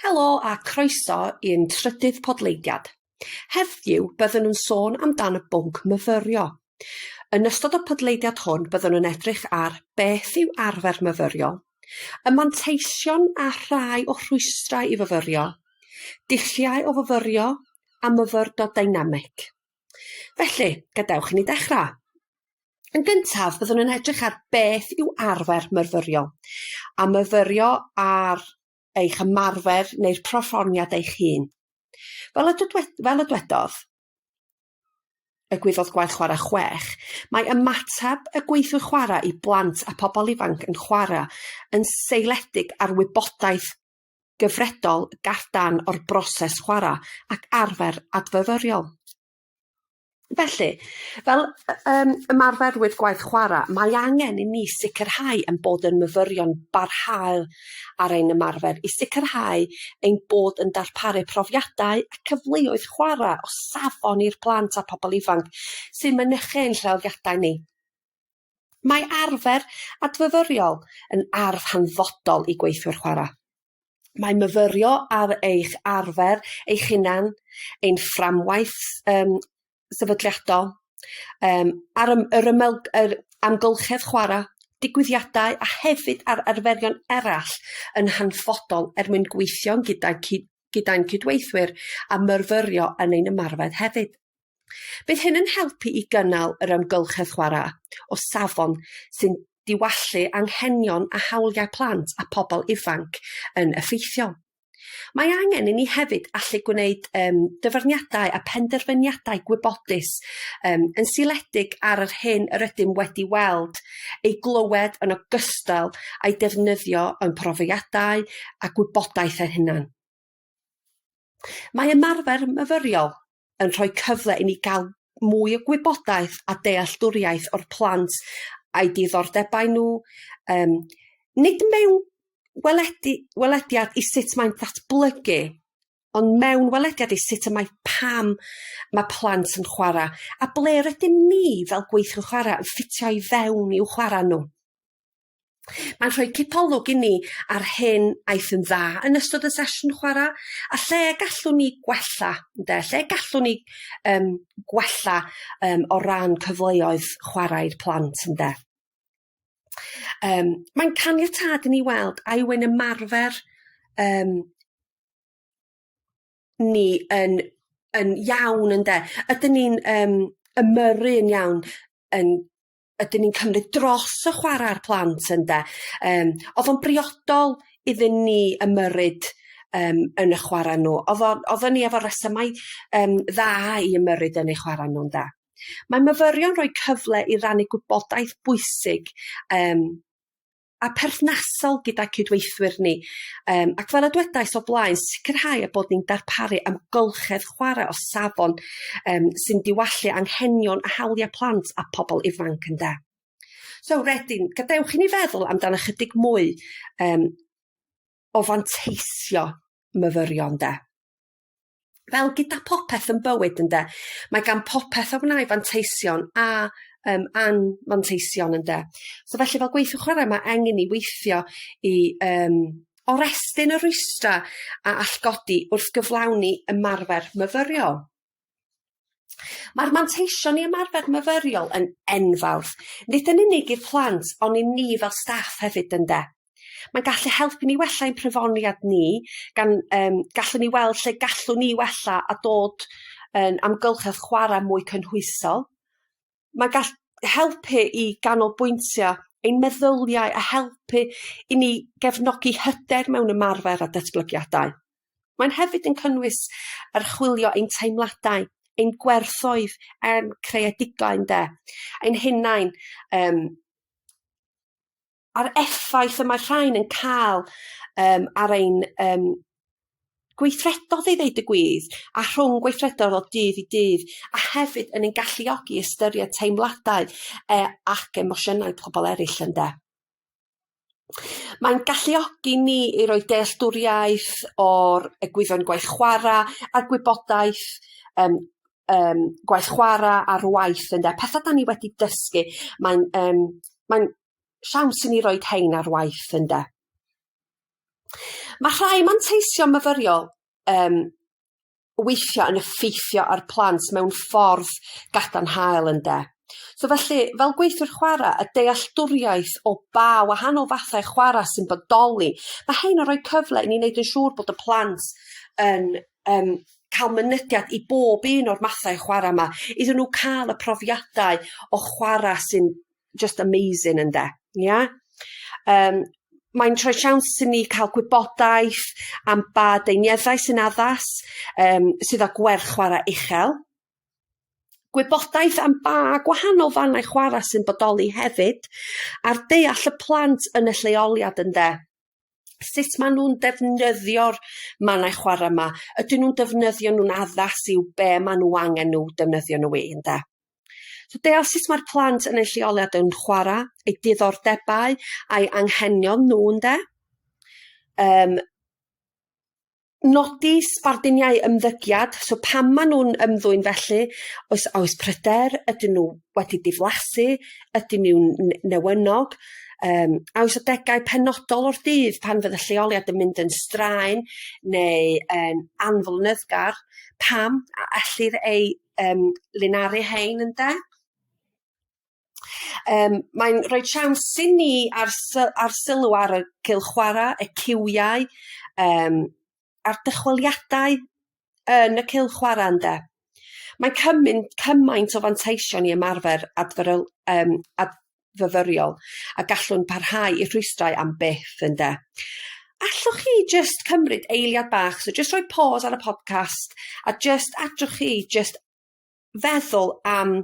Helo a croeso i'n trydydd podleidiad. Heddiw byddwn yn sôn amdan y bwnc myfyrio. Yn ystod y podleidiad hwn byddwn yn edrych ar beth yw arfer myfyriol, y manteision a rhai o rhwystrau i fyfyrio, dulliau o fyfyrio a myfyrdod deinamig. Felly, gadewch i ni dechrau. Yn gyntaf, byddwn yn edrych ar beth yw arfer myfyriol, a myfyrio ar eich ymarfer neu'r perfformiad eich hun. Fel y, dwed, fel y dwedodd y Gwyddor Gwaith Chwarae 6, mae ymateb y gweithwyr chwarae i blant a pobl ifanc yn chwarae yn seiliedig ar wybodaeth gyfredol gadarn o'r broses chwarae ac arfer adfyfyriol. Felly, fel yym ymarferwyr gwaith chwarae, mae angen i ni sicrhau ein bod yn myfyrio'n barhaol ar ein ymarfer i sicrhau ein bod yn darparu profiadau a cyfleoedd chwarae o safon i'r plant a pobl ifanc sy'n mynychu ein lleoliadau ni. Mae arfer adfyfyriol yn arf hanfodol i gweithwyr chwarae. Mae myfyrio ar eich arfer eich hunan, ein fframwaith yym sefydliadol, yym ar ym- yr ymyl- yr amgylchedd chwarae, digwyddiadau a hefyd ar arferion eraill yn hanfodol er mwyn gweithio'n gyda'n cyd- gyda'n cydweithwyr a myfyrio yn ein ymarfer hefyd. Bydd hyn yn helpu i gynnal yr amgylchedd chwarae o safon sy'n diwallu anghenion a hawliau plant a pobl ifanc yn effeithiol. Mae angen i ni hefyd allu gwneud um, dyfarniadau a penderfyniadau gwybodus um, yn seiliedig ar yr hyn yr ydym wedi weld, ei glywed yn ogystal â'i defnyddio yn profiadau a gwybodaeth ein hunan. Mae ymarfer myfyriol yn rhoi cyfle i ni gael mwy o gwybodaeth a dealltwriaeth o'r plant a'u diddordebau nhw, yym nid mewn weledi- welediad i sut mae'n datblygu, ond mewn welediad i sut y mae pam mae plant yn chwarae a ble rydym ni fel gweithwyr chwarae yn ffitio i fewn i'w chwarae nhw. Mae'n rhoi cipolwg i ni ar hyn aeth yn dda yn ystod y sesiwn chwarae a lle gallwn ni gwella ynde, lle gallwn ni yym gwella yym o ran cyfleoedd chwarae i'r plant ynde. Yym mae'n caniatâd i ni weld a yw ein ymarfer yym ni yn yn iawn ynde? Ydyn ni'n yym ymyrru yn iawn yn ydyn ni'n cymryd dros y chwarae'r plant ynde? Yym o'dd o'n briodol iddyn ni ymyrryd yym yn y chwara' nhw? O'dd o oddan ni efo resymau yym dda i ymyrryd yn eu chwara' nhw ynde? Mae myfyrio'n rhoi cyfle i rannu gwybodaeth bwysig yym a perthnasol gyda cydweithwyr ni yym ac fel y dwedais o blaen sicrhau y bod ni'n darparu amgylchedd chwarae o safon yym sy'n diwallu anghenion a hawliau plant a pobl ifanc ynde? So redyn, gadewch i ni feddwl amdan ychydig mwy yym o fanteisio myfyrio ynde? Fel gyda popeth yn bywyd ynde, mae gan popeth a wnâi fanteision a yym anfanteision ynde? So felly fel gweithiwr chwarae ma' angen i weithio i yym oresgyn y rhwystra' a all godi wrth gyflawni ymarfer myfyriol. Mae'r manteision i ymarfer myfyriol yn enfawr, nid yn unig i'r plant ond i ni fel staff hefyd ynde? Mae'n gallu helpu ni wella ein perfformiad ni gan yym gallwn ni weld lle gallwn ni wella a dod yn amgylchedd chwarae mwy cynhwysol. Mae'n gall- helpu i ganolbwyntio ein meddyliau a helpu i ni gefnogi hyder mewn ymarfer a datblygiadau. Mae'n hefyd yn cynnwys archwilio ein teimladau, ein gwerthoedd a'n creadigau ynde? Ein hunain yym a'r effaith y mae'r rhain yn cael yym ar ein yym gweithredodd i ddeud y gwir, a rhwng gweithredodd o dydd i dydd, a hefyd yn ein galluogi i ystyried teimladau e ac emosiynau pobl eraill ynde? Mae'n galluogi ni i roi dealltwriaeth o'r egwyddorion gwaith chwarae a'r gwybodaeth yym yym gwaith chwarae ar waith ynde? Petha 'dan ni wedi dysgu mae'n yym mae'n siawns i ni roid rhein ar waith ynde? Mae rhai manteision myfyriol yym weithiau yn effeithio ar plant mewn ffordd gadarnhaol ynde? So felly, fel gweithiwr chwarae, y dealltwriaeth o ba wahanol fathau chwarae sy'n bodoli, mae hein yn rhoi cyfle i ni wneud yn siŵr bod y plant yn yym cael mynediad i bob un o'r mathau chwarae 'ma, iddyn nhw cael y profiadau o chwarae sy'n just amazing ynde? Ia? Yym mae'n rhoi siawns i ni cael gwybodaeth am ba deunyddau sy'n addas, yym sydd â gwerth chwarae uchel. Gwybodaeth am ba gwahanol fannau chwarae sy'n bodoli hefyd, a'r deall y plant yn y lleoliad ynde? Sut maen nhw'n defnyddio'r mannau chwarae 'ma? Ydyn nhw'n defnyddio nhw'n addas i'w be maen nhw angen nhw defnyddio nhw i ynde? So deall sut mae'r plant yn eu lleoliad yn chwarae, eu diddordebau a'u anghenion nhw ynde? Yym nodi sbarduniau ymddygiad, so pam maen nhw'n ymddwyn felly, oes oes pryder, ydyn nhw wedi diflasu, ydyn nhw'n newynog, yym a oes adegau penodol o'r dydd pan fydd y lleoliad yn mynd yn straen neu yn anflonyddgar, pam, a ellir ei yym linaru hein ynde? Yym mae'n rhoi siawns i ni ar sy- ar sylw ar y cylch chwarae, y ciwiau, yym a'r dychweliadau yn y cylch chwarae ynde? Mae'n cymyn- cymaint o fanteision i ymarfer adferol- yym adfyfyriol a gallwn parhau i rhwystrau am byth ynde? Allwch chi jyst cymryd eiliad bach, so jyst rhoi pause ar y podcast a jyst allwch chi jyst feddwl am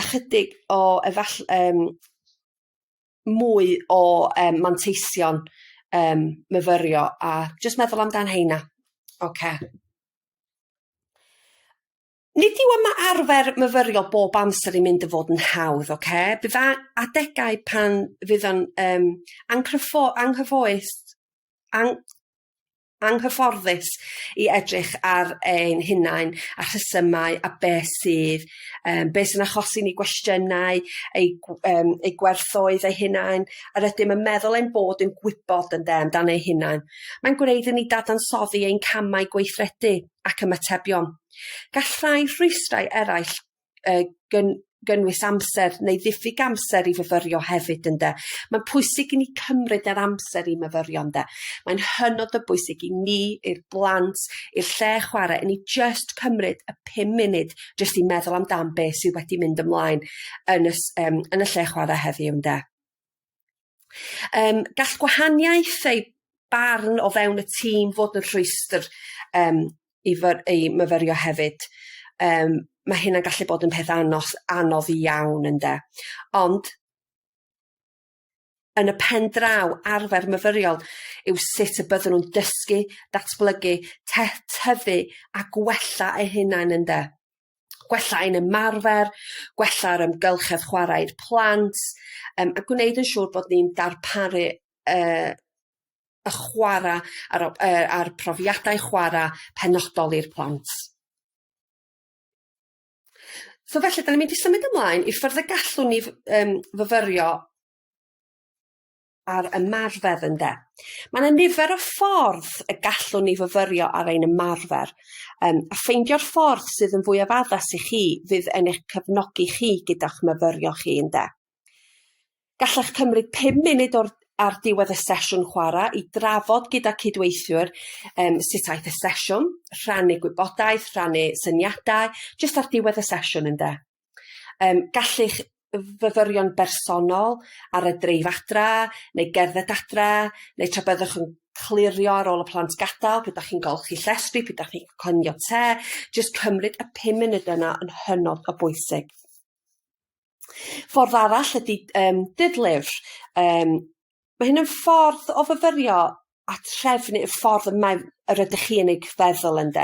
ychydig o efall- yym mwy o yym manteision yym myfyrio a jyst meddwl amdan heina. Ocê. Nid yw yma arfer myfyrio bob amser yn mynd i fod yn hawdd ocê? Bydd a- adegau pan fydd o'n yym anghyffo- anghyffoes ang- anghyfforddus i edrych ar ein hunain a rhesymau a beth sydd yym beth sy'n achosi ni gwestiynau eu yym eu gwerthoedd eu hunain a rydym yn meddwl ein bod yn gwybod ynde amdan eu hunain. Mae'n gwneud i ni dadansoddi ein camau gweithredu ac ymatebion. Gall rhai rhwystrau eraill yy gyn- gynnwys amser neu ddiffyg amser i fyfyrio hefyd ynde? Mae'n pwysig i ni cymryd yr amser i myfyrio ynde? Mae'n hynod o bwysig i ni, i'r blant, i'r lle chwarae, i ni jyst cymryd y pum munud jyst i meddwl amdan beth sydd wedi mynd ymlaen yn y s- yym yn y lle chwarae heddiw ynde? Yym gall gwahaniaeth eu barn o fewn y tîm fod yn rhwystr yym i fyr- i myfyrio hefyd. Yym ma' hynna'n gallu bod yn peth anos anodd iawn ynde? Ond yn y pen draw arfer myfyriol yw sut y byddwn nhw'n dysgu, datblygu, te- tyfu a gwella eu hunain ynde? Gwella ein ymarfer, gwella'r amgylchedd chwarae i'r plant, yym a gwneud yn siŵr bod ni'n darparu yy y chwara' a'r o- yy a'r profiadau chwara' penodol i'r plant. So felly 'dan ni'n mynd i symud ymlaen i ffyrdd y gallwn ni yym fyfyrio ar ymarfer ynde? Ma' 'na nifer o ffordd y gallwn ni fyfyrio ar ein ymarfer yym a ffeindio'r ffordd sydd yn fwyaf addas i chi fydd yn eich cefnogi chi gyda'ch myfyrio chi ynde? Gallech cymryd pum munud o'r ar diwedd y sesiwn chwarae i drafod gyda cydweithiwr yym sut aeth y sesiwn, rhannu gwybodaeth, rhannu syniadau, jyst ar diwedd y sesiwn ynde? Yym gallech fyfyrio'n bersonol ar y dreif adra neu gerdded adra neu tra byddwch yn clirio ar ôl y plant gadael, pryd dach chi'n golchi llestri, pryd dach chi'n coginio te, jyst cymryd y pum munud yna yn hynod o bwysig. Ffordd arall ydy yym dyddlyfr yym Ma' hyn yn ffordd o fyfyrio a trefnu y ffordd y mae yr ydych chi yn eich feddwl ynde?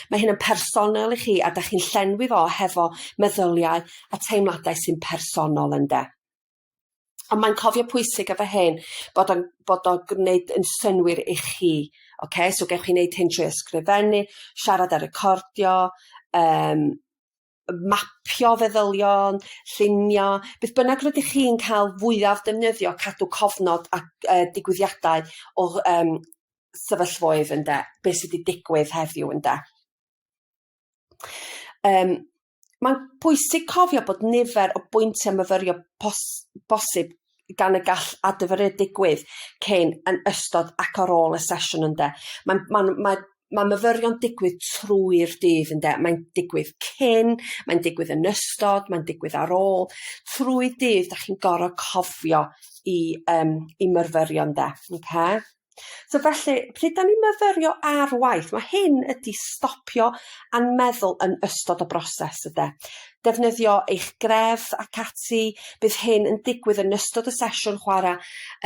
Mae hyn yn personol i chi a dach chi'n llenwi fo hefo meddyliau a teimladau sy'n personol ynde? Ond mae'n cofio pwysig efo hyn bod o'n bod o'n gwneud yn synnwyr i chi ocê so gewch chi wneud hyn trwy ysgrifennu, siarad a recordio, yym mapio feddylion, llunio, beth bynnag rydych chi'n cael fwyaf defnyddio cadw cofnod ac yy digwyddiadau o yym sefyllfaoedd ynde, beth sydd wedi digwydd heddiw ynde. Yym mae'n bwysig cofio bod nifer o bwyntiau myfyrio pos- bosib gan y gall adferiad digwydd cyn, yn ystod ac ar ôl y sesiwn ynde. Mae'n ma'n mae ma' myfyrio'n digwydd trwy'r dydd ynde? Mae'n digwydd cyn, mae'n digwydd yn ystod, mae'n digwydd ar ôl. Trwy dydd dach chi'n gor'o' cofio i yym i myrfyrio ynde? Oce? So felly pryd 'dan ni'n myfyrio ar waith, ma' hyn ydi stopio a'n meddwl yn ystod y broses ynde? Defnyddio eich greddf ac ati, bydd hyn yn digwydd yn ystod y sesiwn chwara'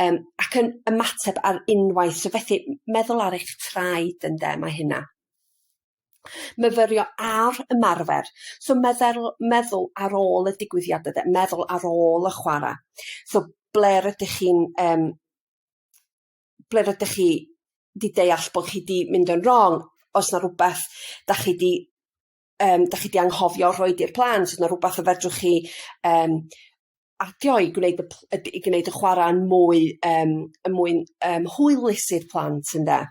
yym ac yn ymateb ar unwaith, so felly meddwl ar eich traed ynde, mae hynna. Myfyrio ar ymarfer, so meddwl meddwl ar ôl y digwyddiad ynde, meddwl ar ôl y chwara'. So ble rydych chi'n yym ble rydych chi 'di deall bod chi 'di mynd yn wrong, oes 'na rwbath dach chi 'di yym dach chi 'di anghofio rhoid i'r plant, o's 'na rwbath y fedrwch chi yym adio i gwneud y pl- i gwneud y chwarae'n mwy yym yn mwy yym hwylus i'r plant ynde?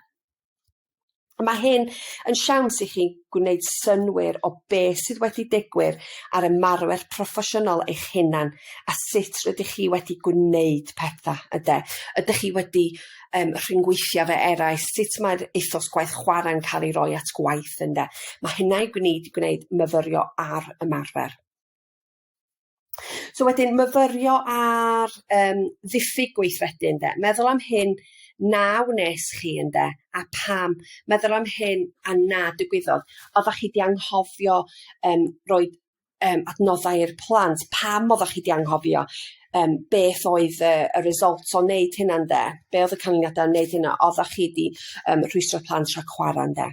A ma' hyn yn siawns i chi gwneud synnwyr o beth sydd wedi digwydd ar ymarfer proffesiynol eich hunan a sut rydych chi wedi gwneud petha ynde? Ydych chi wedi yym rhyngweithio efo eraill? Sut mae'r ethos gwaith chwarae'n cael ei roi at gwaith ynde? Ma' hynna i gwneud gwneud myfyrio ar ymarfer. So wedyn myfyrio ar yym ddiffyg gweithredu ynde? Meddwl am hyn na wnes chi ynde? A pam? Meddwl am hyn a na digwyddodd. Oddach chi 'di anghofio yym roid yym adnoddau i'r plant, pam oddach chi 'di anghofio? Yym beth oedd y y result o neud hynna ynde? Be' o'dd y canlyniada o neud hynna? Oddach chi 'di yym rhwystro plant rhag chwara ynde?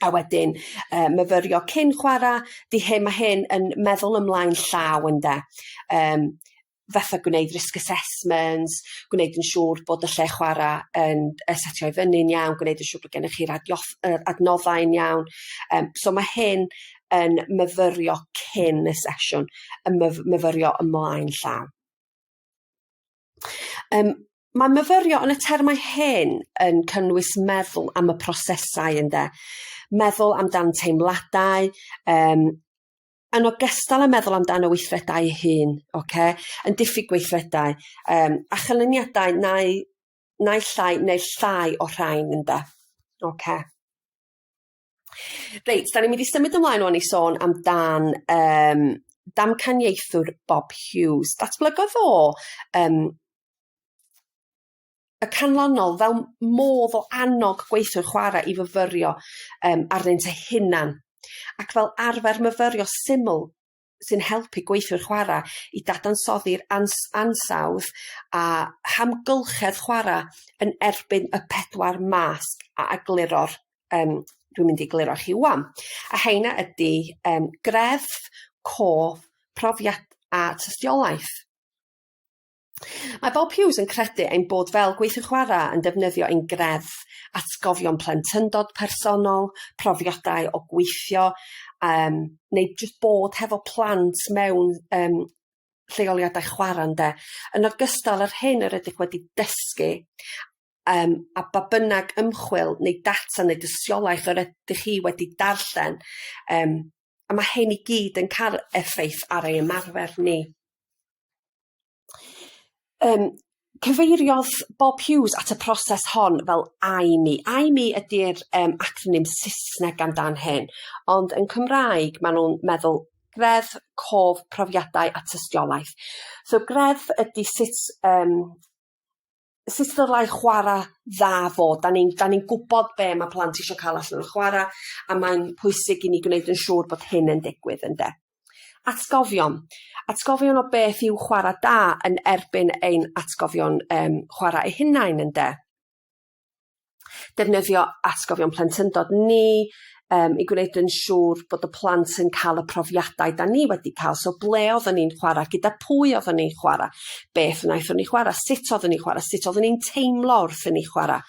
A wedyn yy myfyrio cyn chwara, 'di hyn ma' hyn yn meddwl ymlaen llaw ynde? Yym fatha gwneud risk assessments, gwneud yn siŵr bod y lle chwara yn yy setio i fyny'n iawn, gwneud yn siŵr bod gennych chi'r adioff- yr adnoddau'n iawn. Yym so ma' hyn yn myfyrio cyn y sesiwn, yn myf- myfyrio ymlaen llaw. Yym ma' myfyrio yn y termau hyn yn cynnwys meddwl am y prosesau ynde? Meddwl amdan teimladau yym yn ogystal â meddwl amdan y weithredau eu hun ocê? Yn diffyg gweithredau yym a chanlyniadau nai naill ai neu llai o rhain ynde? Ocê. Reit, da ni'n mynd i symud ymlaen ŵan i sôn amdan yym damcaniaethwr Bob Hughes. Datblygodd o yym y canlynol fel modd o annog gweithwyr chwarae i fyfyrio yym arnynt eu hunan, ac fel arfer myfyrio syml sy'n helpu gweithwyr chwarae i dadansoddi'r ans- ansawdd a hamgylchedd chwarae yn erbyn y pedwar masg a egluro'r yym dwi'n mynd i egluro chi ŵan. A heina ydy yym greddf, cof, profiad a tystiolaeth. Mae Bob Hughes yn credu ein bod fel gweithwyr chwarae yn defnyddio ein greddf, atgofion plentyndod personol, profiadau o gweithio yym neu jyst bod hefo plant mewn yym lleoliadau chwarae ynde? Yn ogystal â'r hyn yr ydych wedi dysgu yym a ba bynnag ymchwil neu data neu dystiolaeth yr ydych chi wedi darllen yym a ma' hyn i gyd yn ca'l effaith ar ei ymarfer ni. Yym cyfeiriodd Bob Hughes at y proses hon fel I me. I me ydi'r yym acronym Saesneg amdan hyn ond yn Cymraeg ma' nw'n meddwl greddf, cof, profiadau a tystiolaeth. So greddf ydi sut yym sut ddylai chwara' dda fod? 'Dan ni'n 'dan ni'n gwbod be' ma' plant isio ca'l allan o'r chwara' a mae'n pwysig i ni gwneud yn siŵr bod hyn yn digwydd ynde? Atgofion. Atgofion o beth yw chwara' da yn erbyn ein atgofion yym chwara' eu hunain ynde? Defnyddio atgofion plentyndod ni yym i gwneud yn siŵr bod y plant yn cael y profiadau 'dan ni wedi cael. So ble oedden ni'n chwarae, gyda pwy oedden ni'n chwarae, beth wnaethon ni chwarae, sut oedden ni'n chwarae, sut oedden ni'n teimlo wrth i ni chwarae.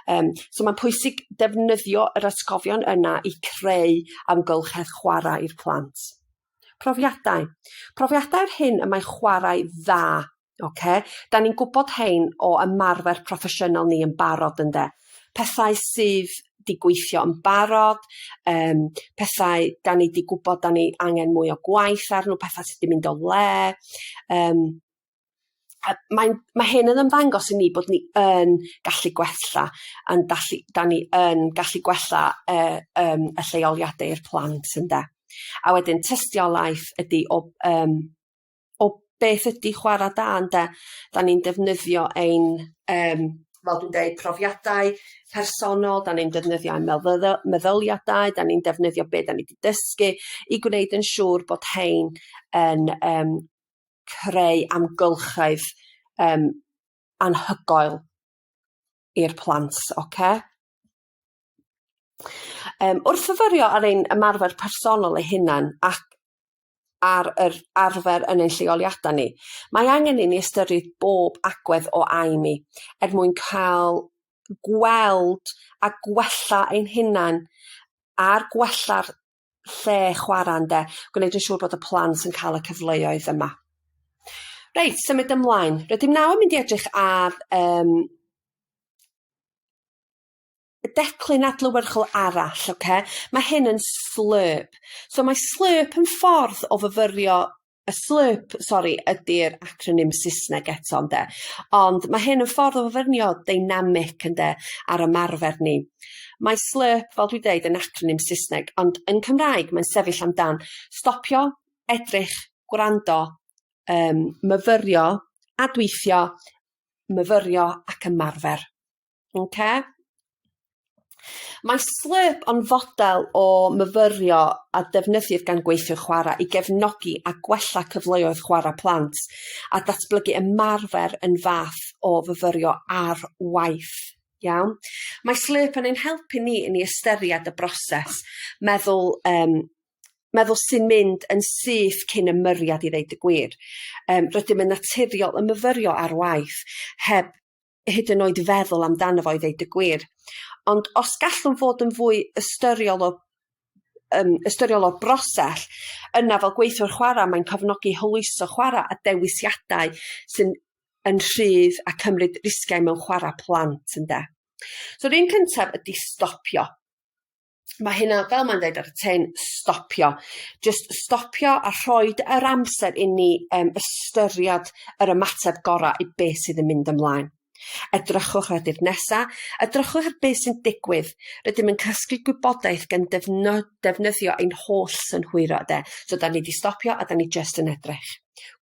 Yym so mae'n pwysig defnyddio yr atgofion yna i creu amgylchedd chwarae i'r plant. Profiadau. Profiadau'r hyn y mae chwarae dda Ocê? 'Dan ni'n gwbod rhein o ymarfer proffesiynol ni yn barod ynde? Pethau sydd 'di gweithio yn barod, yym pethau 'dan ni 'di gwbod 'dan ni angen mwy o gwaith arnyn n'w, petha sy 'di mynd o le yym a mae'n ma' hyn yn ymddangos i ni bod ni yn gallu gwella a'n dallu 'dan ni yn gallu gwella y yym y lleoliade i'r plant ynde? A wedyn tystiolaeth ydi o yym o beth ydi chwara da ynde? 'Dan ni'n defnyddio ein yym fel dwi'n deud profiadau personol, 'dan ni'n defnyddio ein melfyddo- meddyliadau, 'dan ni'n defnyddio be' 'dan ni 'di dysgu i gwneud yn siŵr bod rhein yn yym creu amgylchedd yym anhygoel i'r plant oce? Yym wrth fyfyrio ar ein ymarfer personol eu hunan ac ar yr arfer yn ein lleoliadau ni, mae angen i ni ystyried bob agwedd o AIMI er mwyn cael gweld a gwella ein hunan a'r gwella'r lle chwarae ynde? Gwneud yn siŵr bod y plant yn cael y cyfleoedd yma. Reit, symud ymlaen. Rydym nawr yn mynd i edrych ar um, declyn adlewyrchol arall, oce? Mae hyn yn slurp. So mae slurp yn ffordd o fyfyrio y slurp sori ydi'r acronym Saesneg eto ynde? Ond ma' hyn yn ffordd o fyfyrnio deinamic ynde ar ymarfer ni. Mae slurp fel dwi deud yn acronym Saesneg ond yn Cymraeg mae'n sefyll amdan stopio, edrych, gwrando, yym myfyrio, adweithio, myfyrio ac ymarfer. Oce? Mae SLURP yn fodel o myfyrio a defnyddir gan gweithwyr chwarae i gefnogi a gwella cyfleoedd chwarae plant a datblygu ymarfer yn fath o fyfyrio ar waith. Iawn? Mae SLURP yn ein helpu ni i ni ystyried y broses, meddwl yym meddwl sy'n mynd yn syth cyn ymyriad i ddeud y gwir. Yym rydym yn naturiol yn myfyrio ar waith heb hyd yn oed feddwl amdano fo i ddeud y gwir. Ond os gallwn fod yn fwy ystyriol o yym ystyriol o'r broses, yna fel gweithiwr chwarae mae'n cefnogi hwyluso chwarae a dewisiadau sy'n yn rhydd a cymryd risgiau mewn chwarae plant ynde. So'r un cyntaf ydi stopio. Ma' hynna fel mae'n deud ar y tin, stopio. Jyst stopio a rhoid yr amser i ni yym ystyried yr ymateb gora' i beth sydd yn mynd ymlaen. Edrychwch ar dydd nesa, edrychwch ar beth sy'n digwydd. Rydym yn casglu gwybodaeth gan defno- defnyddio ein holl synhwyro ynde? So 'dan ni 'di stopio a 'dan ni jyst yn edrych.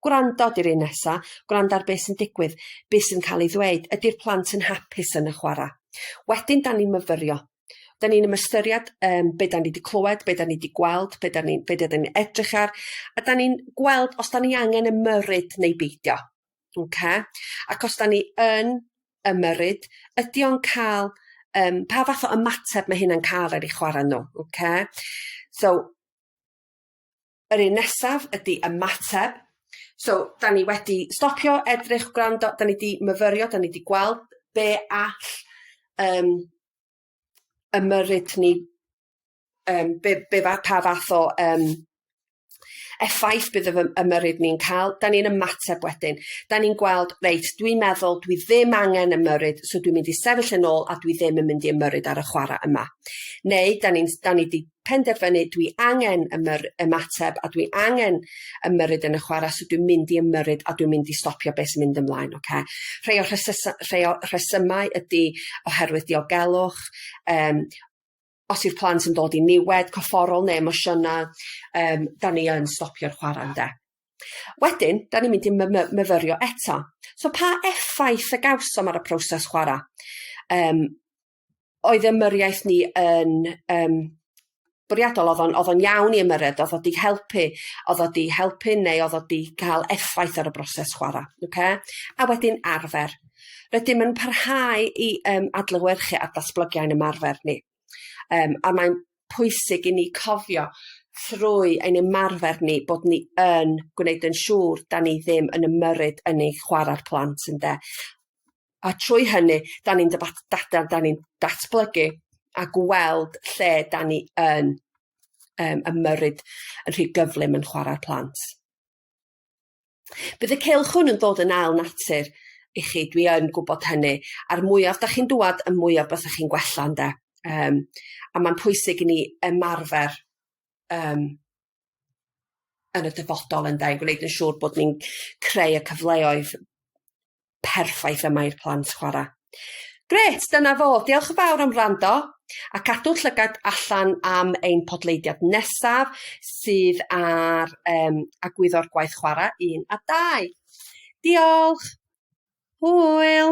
Gwrando 'di'r un nesa, gwrando ar beth sy'n digwydd, beth sy'n cael ei ddweud, ydi'r plant yn hapus yn y chwara'? Wedyn 'dan ni'n myfyrio. 'Dan ni'n ystyried yym be' 'dan ni 'di clywed, be' 'dan ni 'di gweld, be' 'dan ni be' 'dan ni'n edrych ar, a 'dan ni'n gweld os 'dan ni angen ymyrryd neu beidio. Oce? Ac os 'dan ni yn ymyrryd, ydi o'n ca'l yym pa fath o ymateb ma' hynna'n ca'l ar eu chwara nhw, oce? So yr un nesaf ydi ymateb. So 'dan ni wedi stopio, edrych, gwrando, 'dan ni 'di myfyrio, 'dan ni 'di gweld be' all yym ymyrryd ni yym be' be' fa- pa fath o yym effaith bydd y ymyrryd ni'n ca'l, 'dan ni'n ymateb wedyn. 'Dan ni'n gweld reit dwi'n meddwl dwi ddim angen ymyrryd so dwi'n mynd i sefyll yn ôl a dwi ddim yn mynd i ymyrryd ar y chwara' yma. Neu 'dan ni'n 'dan ni 'di penderfynu dwi angen ymyr- ymateb a dwi angen ymyrryd yn y chwara' so dwi'n mynd i ymyrryd a dwi'n mynd i stopio beth sy'n mynd ymlaen oce? Rhei o'r rhesysa- rhei o rhesymau ydy oherwydd diogelwch yym os yw'r plant yn dod i niwed corfforol neu emosiyna yym 'dan ni yn stopio'r chwara' ynde? Wedyn 'dan ni'n mynd i my- myfyrio eto. So pa effaith y gawsom ar y proses chwara'? Yym oedd ymyriaeth ni yn yym bwriadol o'dd o'n o'dd o'n iawn i ymyrryd o'dd o 'di helpu o'dd o 'di helpu neu o'dd o 'di ca'l effaith ar y broses chwara' oce? A wedyn arfer. Rydym yn parhau i yym adlewyrchu ar datblygu ein ymarfer ni. Yym a mae'n pwysig i ni cofio trwy ein ymarfer ni bod ni yn gwneud yn siŵr 'dan ni ddim yn ymyrryd yn ei chwara'r plant ynde? A trwy hynny 'dan ni'n 'dan ni'n datblygu a gweld lle 'dan ni yn yym ymyrryd yn rhy gyflym yn chwarae'r plant. Bydd y cylch hwn yn dod yn ail natur. i chi, dwi yn gwybod hynny, a'r mwyaf dach chi'n dŵad y mwyaf byddwch chi'n gwella ynde? Yym a ma'n pwysig i ni ymarfer yym yn y dyfodol ynde, i gwneud yn siŵr bod ni'n creu y cyfleoedd perffaith yma i'r plant chwarae. Grêt, dyna fo. Diolch yn fawr am wrando a cadw llygad allan am ein podleidiad nesaf sydd ar um, agwyddo'r gwaith chwarae 1 a 2. Diolch! Hwyl!